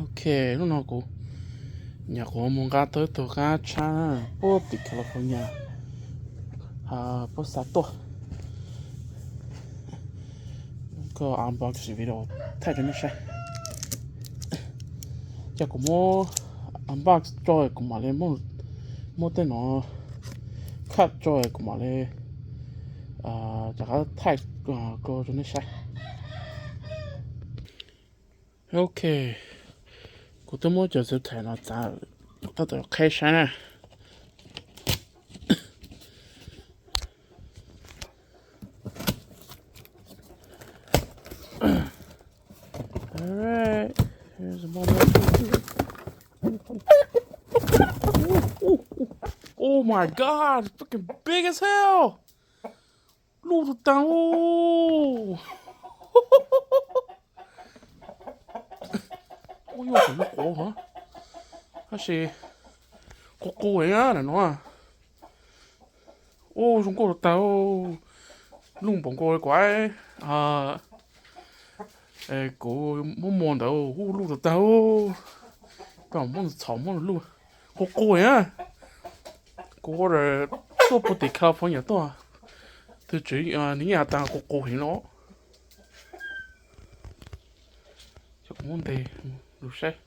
Ok, hnub no kuv nyam qhuav mus nqa tau ib tug qab tshab puag tim California puag xa tuaj. Koj unbox video thaij rau nej saib. Ces kuv muab unbox tso kuv mam li muab tej no cut tso kuv mam li rov qab thaij rau nej saib. Ok, kuv twb muab cov xwb them no txav, tab tom qheb saib na. Alright, here's a ball. Oh my god, it's freaking big as hell. Luj tag tag. Ua nyuaj kom lub quav hov, tab sis qus qus heev na no. Ua zoo nkauj tag, luj npaum nkaus li kuv, kuv muab muag ntawd, ua luj tag tag. Koj muab txhom muab luj, qus qus heev na. Kuv ua tuaj puag tim California tuaj, tus tswv nws yeej has tas qus qus heev no. Cov kuv muab ntes lus saib.